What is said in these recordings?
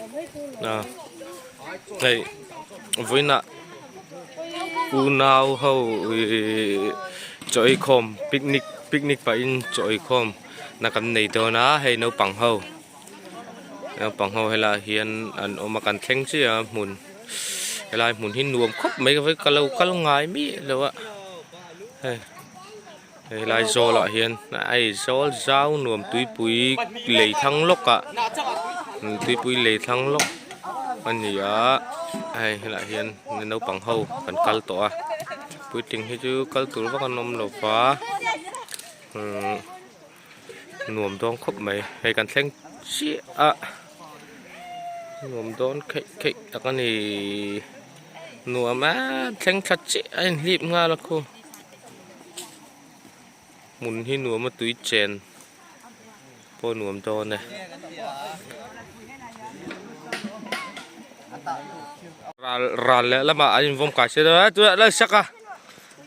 A hei vawiinah unau ho ihh chaw ei khawm picnic picnic pahin chaw ei khawm na kan nei dawn a hei naupang ho naupang ho helaiah hian an awm a kan thleng chiah a hmun helai hmun hi nuam khawp mai ka lo kal ngai miah lo a hei. Helai zawlah hian hei zawl zau nuam tuipui lei thlang lawk ah tuipui lei thlang lawk a ni a hei helaiah hian naupang ho kan kal tawh a puitling hi chu kal tur vak an awm lo va umm nuam dawn khawp mai hei kan thleng chiah a nuam dawn kheih kheih tak a ni nuam a thleng tha chiah a inhlip nghal a khu. Hmun hi nuam a tui chen pawh nuam dawn e. Ral ral leh lamah an invawm kai se dawn a tunah lai sak a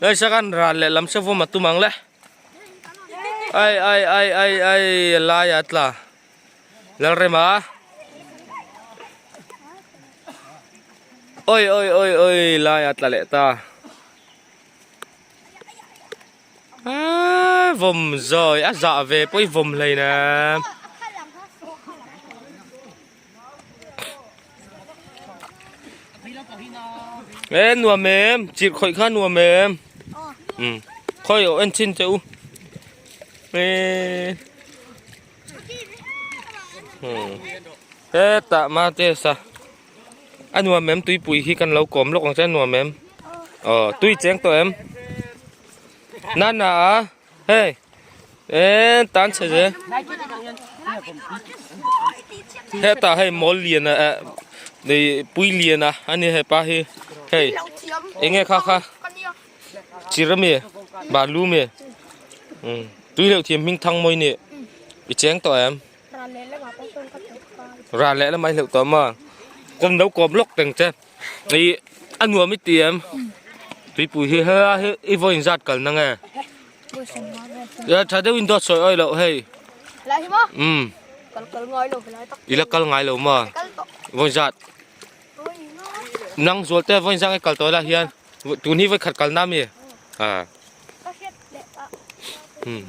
lai sak an ral leh lam se vawm a tum ang le ai ai ai ai ai lai a tla Lalrema oi oi oi oi lai a tla leh ta. Aaaa vawm zawi a zah ve pawh i vawm hlei na. E nuam em chirh khawih kha nuam em um khawi aw en chhin che u e um hetah mate sa. A nuam em tuipui hi kan lo kawm lawk ang che a nuam em aw tui cheng tawh em nana a hei e tan chhe ze hetah hei mawl lian a eh nei pui lian a ani hepa hi hei enge kha kha chir ami balu mi um tui leuh thiam hming thang mawi ni i cheng tawh em. Ral leh lamah i hleuh tawh maw? Kawm lo kawm lawk teng che. I a nuam i ti em? Tuipui hi helai hi i vawiin zat kal na nge? Ia tha deuhin dawt sawi awi loh hei. Umm. I la kal ngai lo maw? Vawiin zat. Nang zual te vawiin zat nge kal tawh la hian tun hi vawi khat kal na mi? A. Hmm.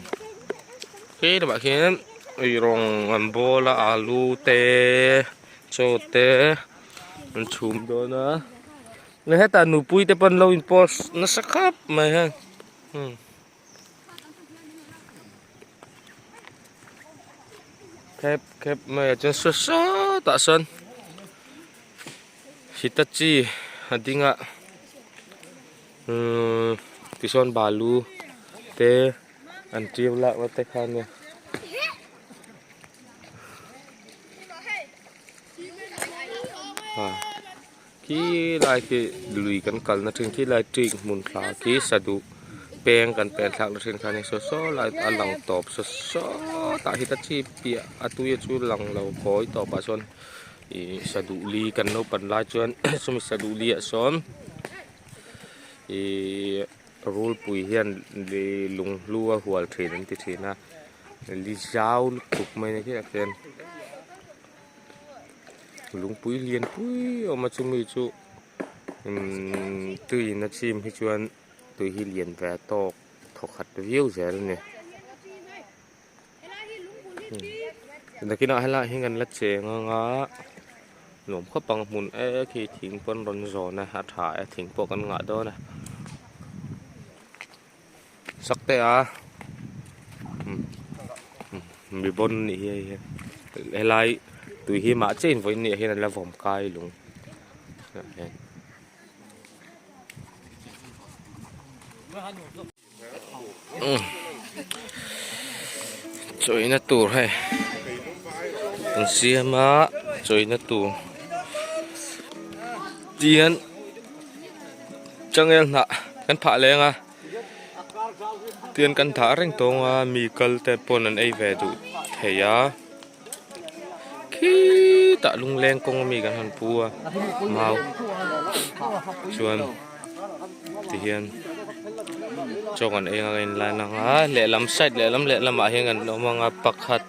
Khi lamah khian ei rawng an bawl a alu te chaw te an chhum dawn a le hetah nupui te pawn lo in post nasa khawp mai heng hmm. Khep khep mai a chuan saw sawtah sawn Hitachi a ding a. Umm tichuan balu te an tiu lak na te kha ania khi lai khi lui kan kal na thin khi lai trik hmun thla khi saduh peng kan pen thlak na thin kha ania saw saw lai a lang tawp saw saw tah hi ta chip piah a tui chu lang lo kawi tawp ah chuan Ih saduhli kan naupan lai chuan chumi saduhli ah sawn ih rulpui hian lunghlu a hual thin an ti thin a li zau lutuk mai na khiah khian lungpui lian pui a awm a chumi chu umm tuiin a chim hi chuan tui hi lian ve tawk thawkhat viau zel a ni. Nakinah helaiah hian kan la cheng anga nuam khawp ang hmun e khi thing pawn rawn zawn a a tha e thing pawh kan ngah dawn a sak te a mi bawn a nih hi hei hi helai tui hi mah chiah in vawiin ni ah hian an la vawm kai lung. Chawina tur hei an siam a chawina tur tihian changel hnah kan phah leng a tihian kan dah reng tawng a mi kal te pawn an ei ve duh thei a khitah lungleng kawng ami kan han pu a mau chuan tihian chaw kan ei anga inlan anga lehlam side lehlam lehlamah hian kan awm anga pakhat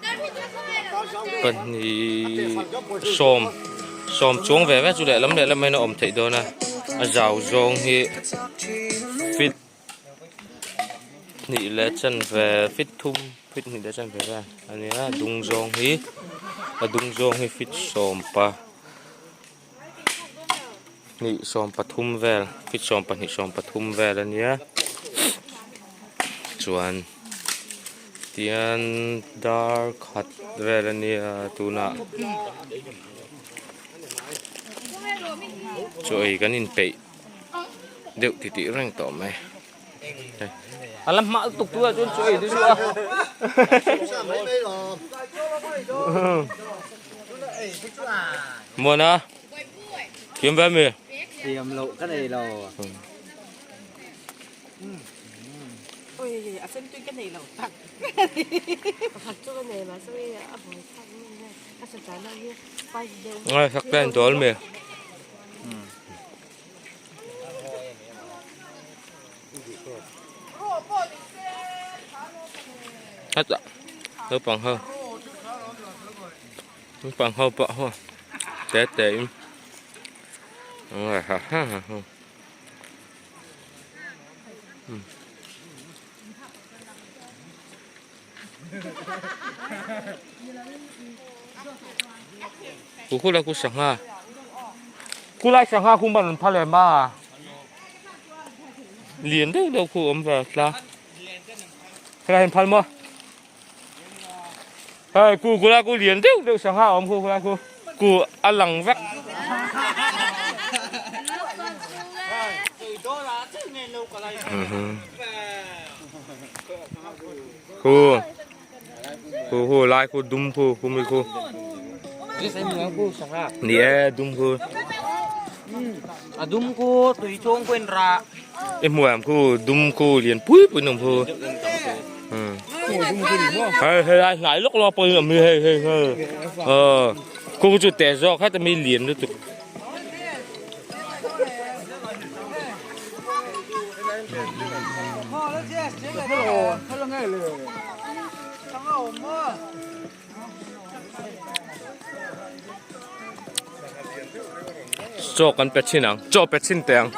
pahnih sawm. Sawm chuang ve ve chu lehlam lehlam hian a awm theih dawn a, a zau zawng hi feet hnih leh chanve feet thum feet hnih leh chanve vel a nia a dung zawng hi a dung zawng hi feet sawmpa hnih sawmpathum vel feet sawmpahnih sawmpathum vel a nia chuan tian dar khat vel a nia tunah chaw ei kan inpeih deuh titih reng tawh mai a la hma lutuk tunah chuan chaw ei te chu a Muana thiam ve mi thiam loh ka nei lo Ui a sen tui ka nei lo tak Pakhat chu ka nei mahse hei a buai thlak em em a sa tan ah hian spice deuh Ngai sak ten dawl mi. Hetah naupang ho naupang ho pawh ho te te in Ku khulai ku sangha khulai sangha khu man an phal em a lian deuh deuh khu awm ve tla helai an phal maw hei ku khulai ku lian deuh deuh sangha awm khu khulai khu ku a lang vek khu khu khu lai khu dum khu khu mi khu ni e dum khu a dum khu tui chhung khu in rah e hmu em khu dum khu lian pui pui nung khu hei hei lai hnai lawk lawk pawhin a mi hei hei hei ờ khu chu te zawk heta mi lian lutuk Chaw kan pe thin ang chaw pe thin teh ang.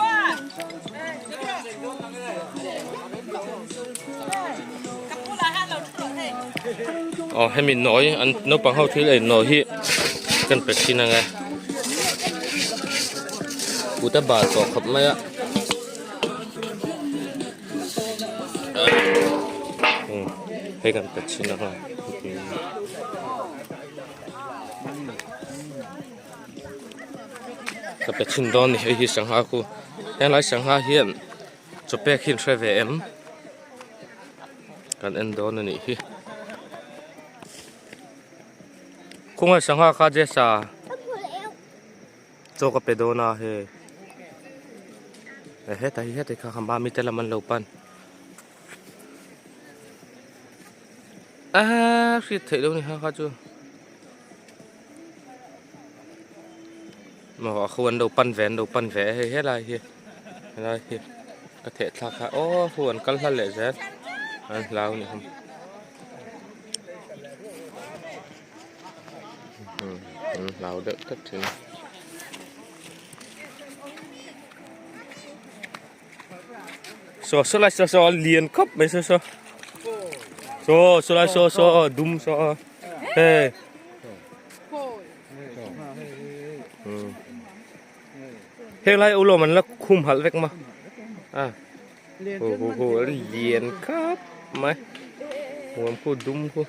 Aw hemi nawi an naupang ho thil ei nawi hi kan pe thin ang e kut a bal tawh khawp mai a hei kan pe thin ang a ka pe thin dawn a ni hei hi sangha khu helai sangha hian chaw pek hi an hre ve em. Kan en dawn a nih hi. Khawngaih sangha kha Jesa chaw ka pe dawn a hei. Hetah hi hetah hi kha kha mami te lam an lo pan. Aaa hriat theih lo ni kha kha chu. Maw a khu an lo pan ve an lo pan ve hei helai hi helai hi ka theh thlak kha aw khu an kal hla leh zel an hlau a ni hlawm an hlau deuh tlat thin a. Saw saw lai saw saw lian khawp mai saw saw saw saw lai saw saw dum saw hei heng lai ulawm an la khum halh vek ma a hu hu hu lian khawp mai huam khu dum khu.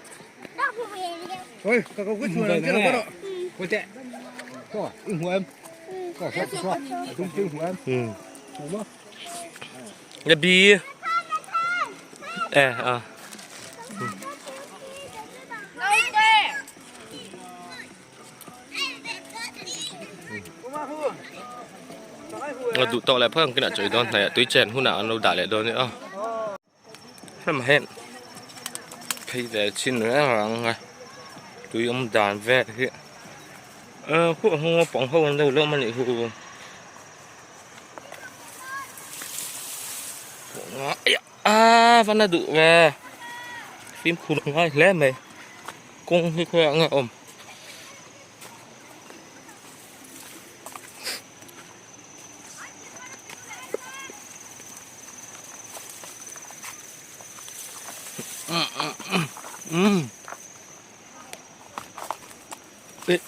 Nhà bi Ê à Nga duh tawk leh phawt ang kinah chawi dawn hnaih ah tui chen hunah an lo dah leh dawn nia aw. Hemi hian phei ve chin reng reng a tui awm dan vel hi eh khuh a naupang ho an lo lawm a nih hu a van a duh ve fimkhur ngai hle mai kawng hi khawiah nge a awm. Eng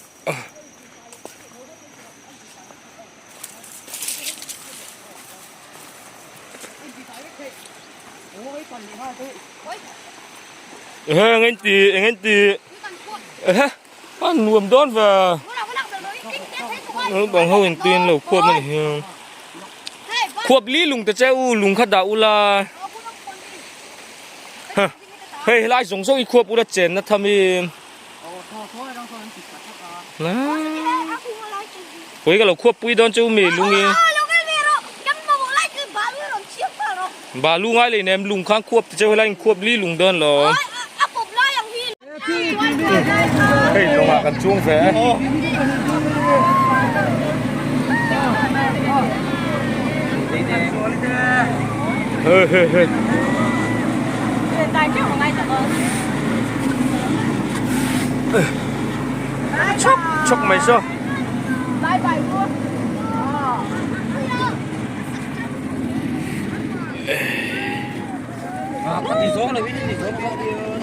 anh ti eng anh ti a nuam dawn ve naupang ho in tuiin lo khuap a ni hian khuap li lung te che u lung kha dah ula hei helai zawng zawng hi khuap ula chenna tham in Pui ka lo khuap pui dawn chu mi lung i balu ngai lei nem lung khan khuap te cheu helai in khuap li lung dawn lo hei lungah kan chuang ve hei hei hei Chuk chuk mai saw.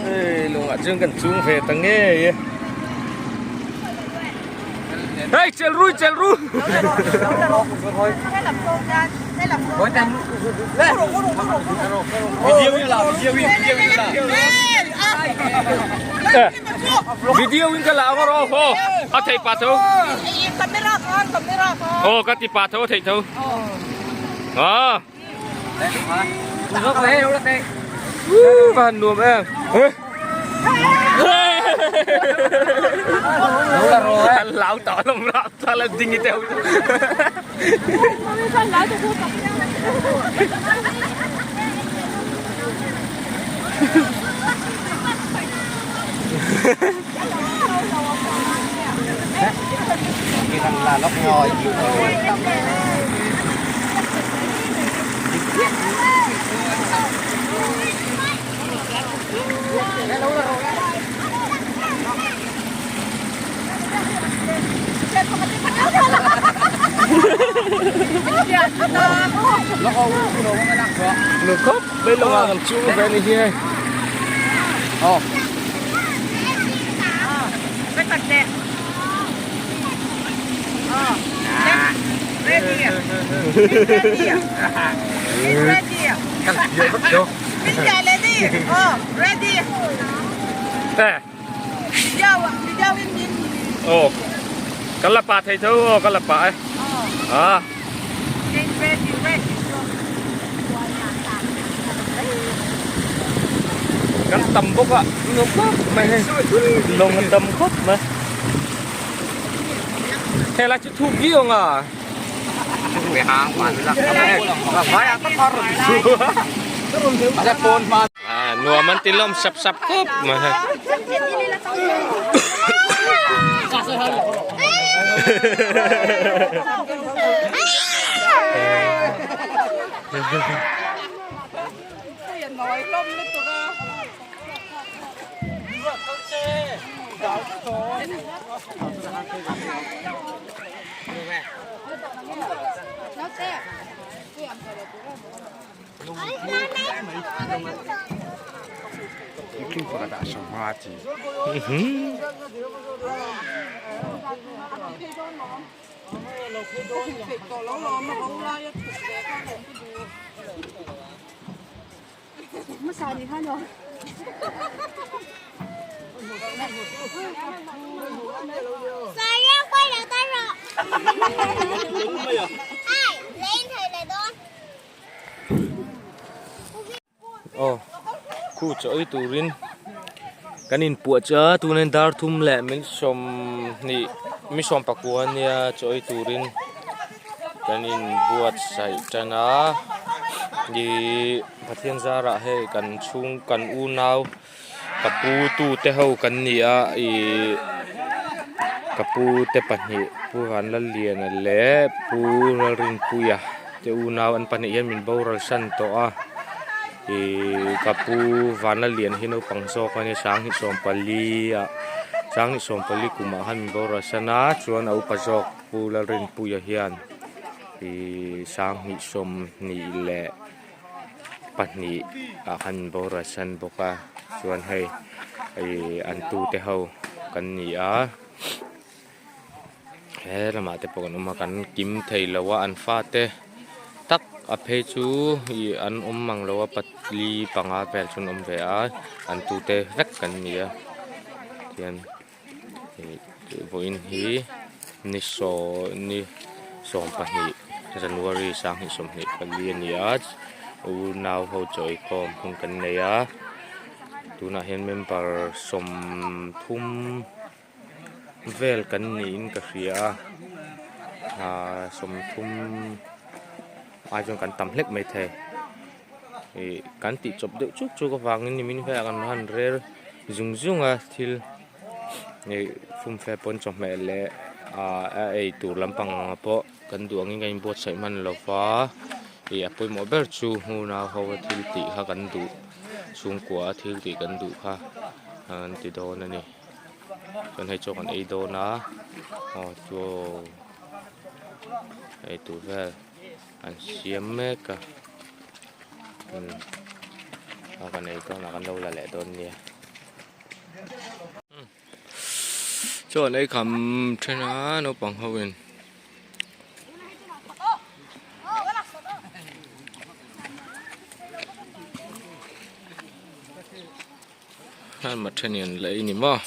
Hei lungah chuan kan chung ve ta ngei e. Hei chel ru chel ru. Video in ka la ang rawh ho a thei pa tho. Aw ka ti pa tho a thei tho. Ah. Va han nuam em. Lão tỏ lòng rạp ta là ding teo. Được khóc bên lông à làm chú về này kia. Ồ. Aw kan la pah thei tho aw kan la pah e a kan tam bawk a nuam khawp mai hei lawng a tam khawp mai helai chu thuk viau ang a. Nuam an ti lawm sap sap khawp mai hei. Aw khu chaw ei turin kan inpuah chu a tunin dar thum leh min sawmhnih mi sawm pakua ania chaw ei turin kan inbuatsaih tan a ihh Pathian zarah hei kan chhung kan unau ka pu tu te ho kan ni a ihh ka pu te pahnih pu Vanlalliana leh pu Lalrinpuia te unau an pahnih hian min boral san tawh a ihh ka pu Vanlalliana hi naupang zawk a nia sanghnih sawmpali ah sanghnih sawmpali kumah khan min boral san a chuan a upa zawk pu Lalrinpuia hian ihh sanghnih sawmhnih leh. pahnih ah khan boral san bawk a chuan hei ih an tute ho kan ni a. He lamah te pawh kan awm a kan kim thei lo a an fate tak a phei chu ih an awm mang lo a pali panga vel chu an awm ve a an tute vek kan ni a tihian ih vawiin hi ni saw ni sawmpahnih January sanghnih 24 a ni a unau ho chaw eikhawm hun kan nei a tunah hian member 30 vel kan niin ka hria a ahh 30 ai chuan kan tam hlek maithei ih kan tih chawp deuh chuk chuk avangin nimin velah kan han rel zung zung a thil ih fumfe pawn chawhmeh leh ahh a ei tur lampang pawh kan duh angin kan inbuatsaih hman lo va ih a pawimawh ber chu hmuna ho a thil tih kha kan duh chhungkua a thil tih kan duh kha an ti dawn a ni. Chuan hei chaw kan ei dawn a aw chaw ei tur vel an siam mek a umm a kan ei dawn a kan lo la leh dawn nia chaw an ei kham then a naupang ho in. Hman then in an la ei ni maw.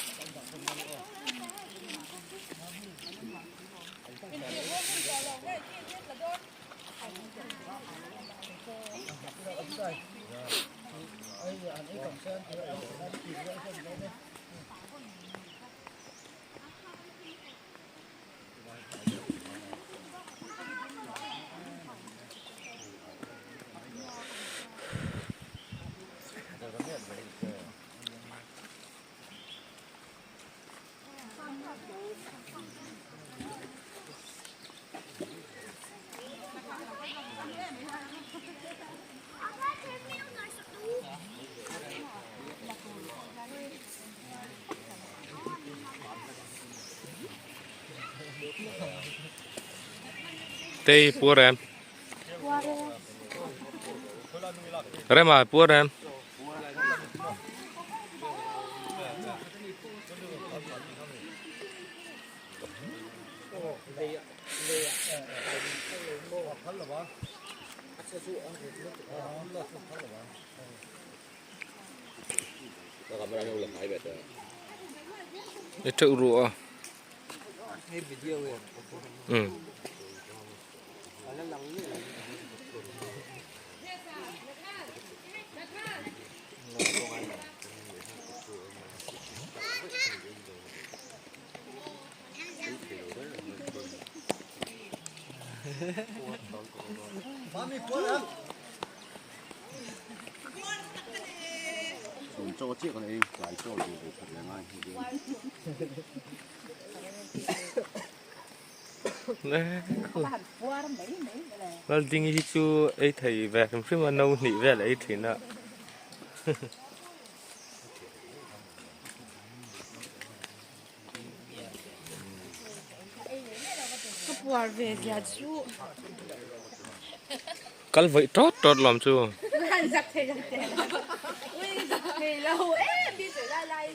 Tei puar em? Rema puar em? Theuh ruh a. Um. Laldingi hi chu ei thei ve hrim hrim a no hnih vel a ei thin a. Ka puar ve zia chu. Kal vaih tawt tawt lawm chu. Zak thei lo te. Ui zak thei lo em bi lai lai.